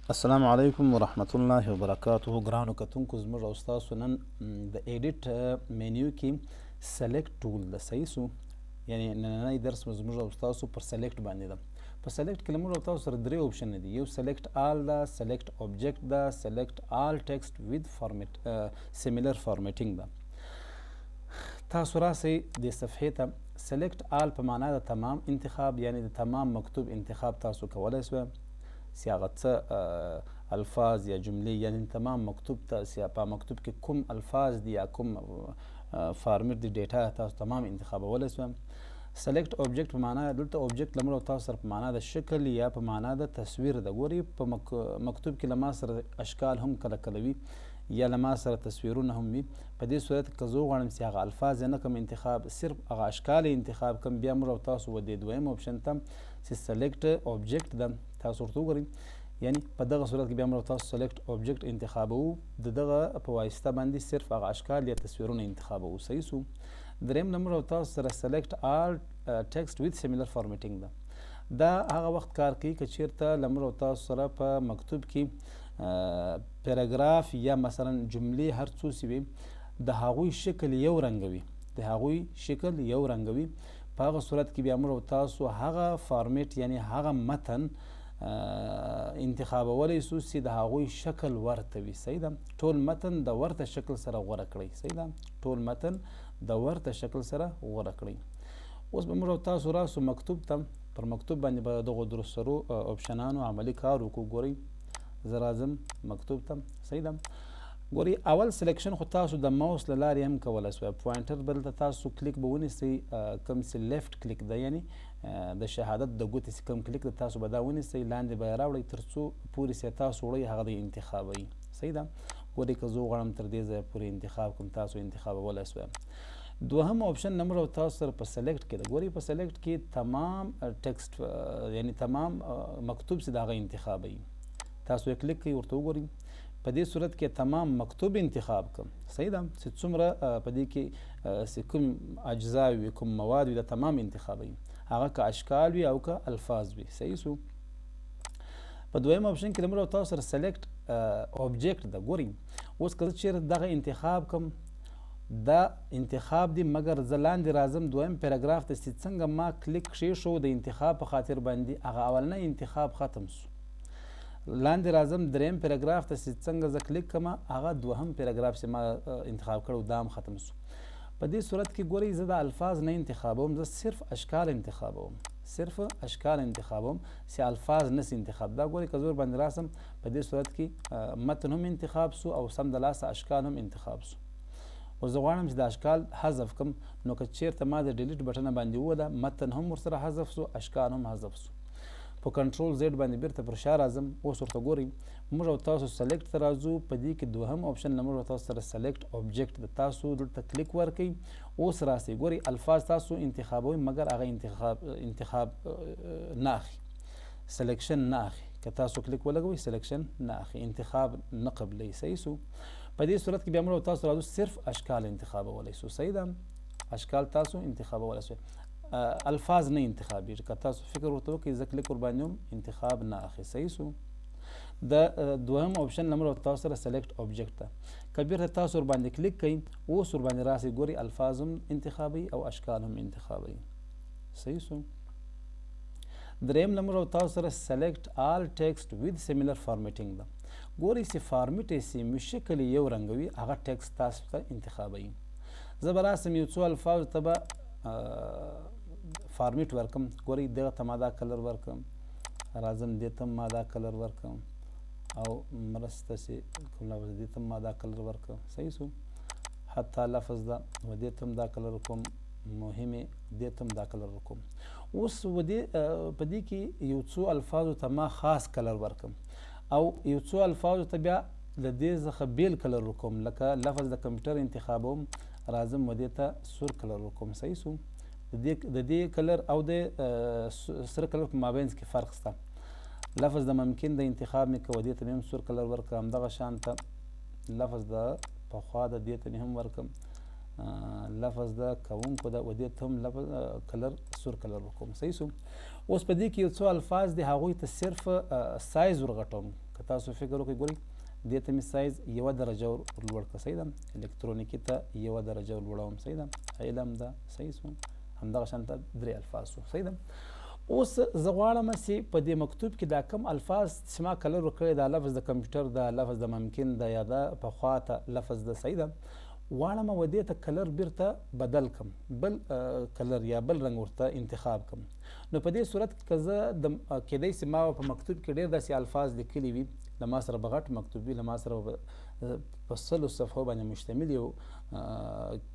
السلام علیکم ورحمت الله وبرکاته. ګرانو کتونکو، زموږ او ستاسو نن د ایډیټ مینیو کې سلیکټ ټول د صحیح سو، یعنی نننی درس زموږ او ستاسو پر سلیکټ باندې ده. په سلیکټ کې موږ او تاسو سره درې آپشن دي. یو سلیکټ آل ده، سلیکټ آبجیکټ ده، سلیکټ آل ټیکسټ وذ فارمیټ سیمیلر فارمیټینګ ده. تاسو راسئ د صفحې ته. سلیکټ آل په معنا د تمام انتخاب، یعنی د تمام مکتوب انتخاب تاسو کولای شئ، چې هغه څه الفاظ یا جملې، یعنی تمام مکتوب ته چې په مکتوب کې کوم الفاظ دي یا کوم فارمیټ دی ډیټا، تاسو تمام انتخابولی شئ. سلیکټ آبجیکټ په معنا دلته آبجیکټ له موږ تاسو سره په معنا د شکل یا په معنا د تصویر ده. ګوري، په مکتوب کې له ما سره اشکال هم کله کله وي یا له ما سره تصویرونه هم وي. په دې صورت کې که زه وغواړم چې هغه الفاظ یې نه کوم انتخاب، صرف هغه اشکال یې انتخاب کوم، بیا موږ او تاسو و دې دویم آپشن ته چې سلیکټ آبجیکټ ده، تاسو ورته وګورئ. یعنی په دغه صورت کې بیا موږ تاسو سلیکټ آبجیکټ انتخابوو، د دغه په واسطه باندې صرف هغه اشکال یا تصویرونه انتخابوو. صحیح سو. دریم نمبر او تاسو سره سلیکټ آل ټیکسټ وذ سیمیلر فارمیټینګ ده. دا هغه وخت کار کوي که چیرته له موږ او تاسو سره په مکتوب کې پیراګراف یا مثلا جملې هر څو سی وي، د هغوی شکل یو رنګ وي، د هغوی شکل یو رنګ وي. په هغه صورت کې بیا موږ او تاسو هغه فارمیټ، یعنی هغه متن انتخابولی سو چې د هغوی شکل ورته وي. صحیح ده. ټول متن د ورته شکل سره غوره کړئ. صحیح ده، ټول متن د ورته شکل سره غوره کړئ. اوس به موږ او تاسو راسو مکتوب ته. پر مکتوب باندې به دغو درو سرو آپشنانو عملي کار وکړو. ګورئ، زه راځم مکتوب ته. صحیح ده. ګورئ، اول سلیکشن خو تاسو د ماوس له لارې هم کولی شئ. پوینټر به دلته تاسو کلیک به ونیسئ، کوم چې لیفټ کلیک دی، یعنی د شهادت د ګوتې چې کوم کلیک دی، تاسو به دا ونیسئ، لاندې به یې راوړئ تر څو پورې چې تاسو وړئ هغه دی انتخابوي. صحیح ده. ګورئ، که زه وغواړم تر دې ځایه پورې انتخاب کوم، تاسو انتخابولی شئ. دوهم آپشن نمبر او تاسو سره په سلیکټ کې ده. ګورئ، په سلیکټ کې تمام ټیکسټ، یعنی تمام مکتوب چې د هغه انتخابوي، تاسو یې کلیک کوئ، ورته وګورئ. په دې صورت کې تمام مکتوب انتخاب کوم. صحیح ده، چې څومره په دې کې چې کوم اجزا وي، کوم مواد وي، دا تمام انتخابوي، هغه که اشکال وي او که الفاظ وي. صحیح سو. په دویم آپشن کې موږ تاسو سره سلیکټ آبجیکټ ده. ګورئ، اوس که زه چیرته دغه انتخاب کوم، دا انتخاب دی، مګر زه لاندې راځم دویم پیراګراف ته، چې څنګه ما کلیک کښېښو د انتخاب په خاطر باندې، هغه اولنی انتخاب ختم سو. لاندې راځم دریم پیراګراف ته، چې څنګه زه کلیک کوم، هغه دوهم پیراګراف چې ما انتخاب کړو دا هم ختم سو. په دې صورت کې ګورئ، زه د الفاظ نه انتخابوم، زه صرف اشکال انتخابوم، صرف اشکال انتخابوم چې الفاظ نه سي انتخاب. دا ګورئ، که زه ورباندې راسم، په دې صورت کې متن هم انتخاب سو او سمدلاسه اشکال هم انتخاب سو. اوس زه غواړم چې د اشکال حذف کم، نو که چیرته ما د ډیلیټ بټنه باندې ووهله، متن هم ورسره حذف سو، اشکال هم حذف سو. په کنټرول زیډ باندې بیرته پر شا راځم. اوس ورته ګورئ، موږ او تاسو سلیکټ ته راځو. په دې کې دوهم آپشن له موږ او تاسو سره سلیکټ آبجیکټ د، تاسو دلته کلیک ورکئ. اوس راسئ، ګورئ، الفاظ تاسو انتخابوئ، مګر هغه انتخاب نه اخلي، سلیکشن نه اخلي. که تاسو کلیک ولګوئ، سلیکشن نه اخلي، انتخاب نه قبلوي. صحیح سو. په دې صورت کې بیا موږ او تاسو راځو، صرف اشکال انتخابولی سو. صحیح ده، اشکال تاسو انتخابولی سو، الفاظ نه انتخابیږي. که تاسو فکر ورته وکړئ، زه کلیک ورباندې وم، انتخاب نه اخلي. صحیح سو. د دوهم آپشن له موږ او تاسو سره سلیکټ آبجیکټ ده. که بیرته تاسو ورباندې کلیک کړئ، اوس ورباندې راسئ، ګورئ، الفاظ هم انتخابوي او اشکال هم انتخابوي. صحیح سو. دریم له موږ او تاسو سره سلیکټ آل ټیکسټ وذ سیمیلر فارمیټینګ ده. ګورئ، چې فارمیټ یې سیم وي، شکل یې یو رنګ وي، هغه ټیکسټ تاسو ته انتخابوي. زه به راسم، یو څو الفاظو ته به فارمیټ ورکم. ګورئ، دغه ته ما دا کلر ورکم، راځم دې ته ما دا کلر ورکم، او مرسته چې کوم لفظ دې ته ما دا کلر ورکم. صحیح سو. حتی لفظ ده و دې ته هم دا کلر ورکوم، مهمې دې ته هم دا کلر ورکوم. اوس و دې په دې کې یو څو الفاظو ته ما خاص کلر ورکم او یو څو الفاظو ته بیا له دې څخه بیل کلر ورکوم. لکه لفظ د کمپیوټر انتخابوم، راځم و دې ته سور کلر ورکوم. صحیح سو. د دې کلر او د سره کلر په مابین کې فرق شته. لفظ د ممکن د انتخاب مې که و دې ته مې هم سور کلر ورکړم، همدغه شان ته لفظ د پخوا د دې ته مې هم ورکړم، لفظ د کوونکو د و دې ته هم لفظ کلر سور کلر ورکوم. صحیح سو. اوس په دې کې یو څو الفاظ دي، هغوی ته صرف سایز ورغټوم. که که تاسو فکر وکړئ، ګورئ دې ته مې سایز یوه درجه ور لوړ کړه، صحیح ده. الکترونیکي ته یوه درجه ور لوړوم، صحیح ده. علم ده، صحیح سو. همدغه شان ته درې الفاظ سو، صحیح ده. اوس زه غواړم چې په دې مکتوب کې دا کم الفاظ چې ما کلر ورکړی، دا لفظ د کمپیوټر ده، لفظ د ممکن ده، یا دا پخوا ته لفظ ده، صحیح ده. غواړم و دې ته کلر بیرته بدل کم، بل کلر یا بل رنګ ورته انتخاب کم. نو په دې صورت کې که زه د کېدای سي ما په مکتوب کې ډېر داسې الفاظ لیکلي وي، له ما سره به غټ مکتوب وي، له ما سره به په 100 صفحو باندې مشتمل یو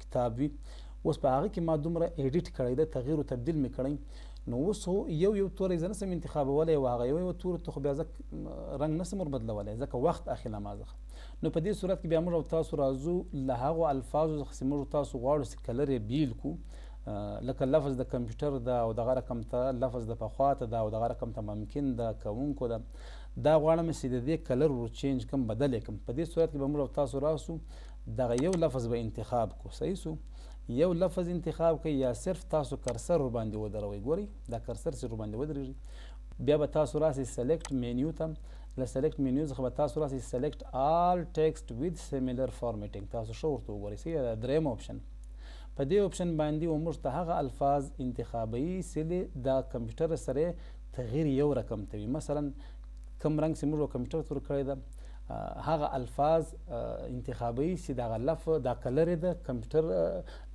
کتاب وي. اوس په هغه کې ما دومره ایډیټ کړی دی، تغییر و تبدیل مې کړی، نو اوس خو یو یو توری زه نسم انتخابولی او هغه یو یو توري ته خو بیا زه رنګ نسم ور بدلولی، ځکه وخت اخلي له ما څخه. نو په دې صورت کې بیا موږ او تاسو راځو له هغو الفاظو څخه چې موږ تاسو غواړو چې کلر یې بیل کړو، لکه لفظ د کمپیوټر ده او دغه رقم ته لفظ د پخوا ته ده او دغه رقم ته ممکن ده کوونکو ده، دا غواړم چې د دې کلر ور چینج کم، بدل یې کم. په دې صورت کې به موږ او تاسو راسو دغه یو لفظ به انتخاب کړو، صحیح سو. یو لفظ انتخاب کړئ یا صرف تاسو کرسر ور باندې ودروئ، ګورئ دا کرسر چې ور باندې ودرېږي، بیا به تاسو راسئ سلیکټ مینیو ته، له سلیکټ مینیو څخه به تاسو راسئ سلیکټ آل ټیکسټ ویت سیمیلر فارمیټینګ، تاسو ښه ورته وګورئ، صحیح ده. دریم اپشن، په دې اپشن باندې و موږ ته هغه الفاظ انتخابوي چې دا کمپیوټر سره تغییر یو رقم ته وي. مثلا کوم رنګ چې موږ کمپیوټر ته ورکړی ده هغه الفاظ انتخابوي چې دغه لفظ دا کلر یې د کمپیوټر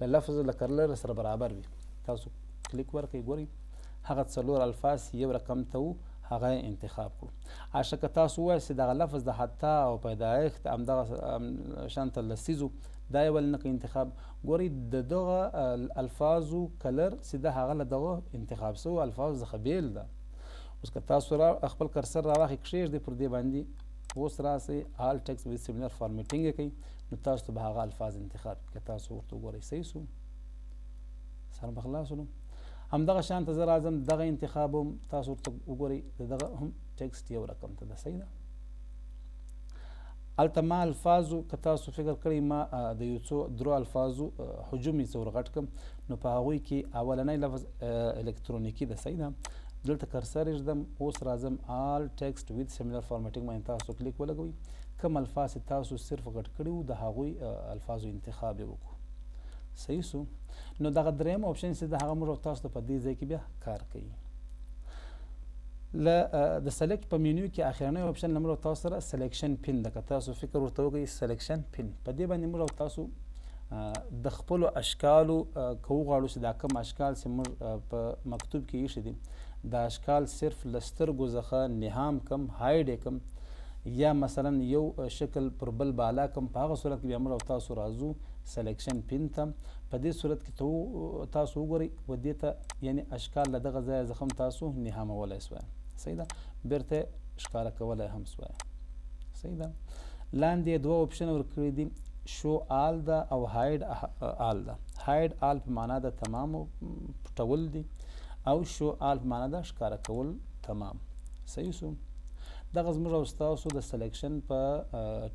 له لفظ له کلر سره برابر وي. تاسو کلیک ورکړئ، ګورئ هغه څلور الفاظ یو رقم ته وو هغه انتخاب کړو. اشه که تاسو ووایاست چې دغه لفظ د حتی او پیدایښت همدغه شان ته لسیزو دا یې ولې نه کړئ انتخاب، ګورئ د دغه الفاظو کلر چې ده هغه له دغه انتخاب سوو الفاظو څخه بېل ده. اوس که تاسو خپل کرسر راواخلئ کښېږدئ پر دې باندې، اوس راسئ آل ټیکسټ ویت سیمیلر فارمیټینګ یې کوئ، نو تاسو ته به هغه الفاظ انتخاب کړي. که تاسو ورته وګورئ، صحیح سو، سر به خلاص شولو. همدغه شان ته زه راځم، دغه انتخاب هم تاسو ورته وګورئ، د دغه هم ټیکسټ یو رقم ته ده، صحیح ده. هلته ما الفاظو که تاسو فکر کړئ ما د یو څو درو الفاظو حجم یې څه ورغټ کړم، نو په هغوی کې اولنی لفظ الکترونیکي ده، صحیح ده. دلته کرسر ږدم، اوس راځم آل ټیکسټ ویت سیمیلر فارمیټینګ باندې تاسو کلیک ولګوئ، کوم الفاظ چې تاسو صرف غټ کړي وو د هغوی الفاظو انتخاب یې وکړو، صحیح سو. نو دغه دریم اپشن چې د هغه موږ او تاسو ته په دې ځای کې بیا کار کوي. له د سلیکټ په مینیو کې اخرنی اپشن له موږ او تاسو سره سلیکشن پین ده. که تاسو فکر ورته وکړئ سلیکشن پین، په دې باندې موږ او تاسو د خپلو اشکالو که وغواړو چې دا کوم اشکال چې موږ په مکتوب کې ایښي دي دا اشکال صرف له سترګو څخه نهام کم، هایډ یې کم، یا مثلا یو شکل پر بل بالا کم، په هغه صورت کې بیا موږ او تاسو راځو سلیکشن پین ته. په دې صورت کې تاسو وګورئ و دې ته یعنی اشکال له دغه ځایه څخه هم تاسو نهامولی سوی، صحیح ده، بیرته ښکاره کولی هم سوی، صحیح ده. لاندې یې دوه اپشن ورکړي دي، شو آل ده او هاید آل ده. هاید آل په معنا د تمام پټول دي او شو آل په معنا د ښکاره کول تمام، صحیح سو. دغه زموږ او ستاسو د سلیکشن په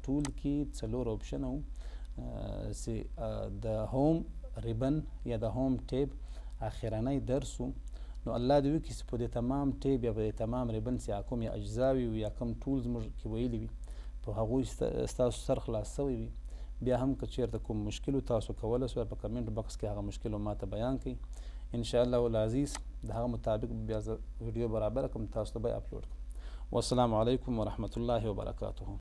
ټول کې څلور اپشن وو چې د هوم ریبن یا د هوم ټیب اخرنی درس وو. نو الله دې وکړي چې په دې تمام ټیب یا په دې تمام ریبن چې کوم یا اجزاوي وي یا کوم ټول زموږ کې ویلي وي په هغوی ستاسو سر خلاص سوی وي. بیا هم که چیرته کوم مشکل و تاسو کولی سوی په کمنټ بکس کې هغه مشکل ماته بیان کړئ، ان شاء الله العزیز د هغه مطابق بیا زه ویډیو برابره کړم، تاسو ته به یې اپلوډ کړم. والسلام علیکم ورحمة الله وبرکاته.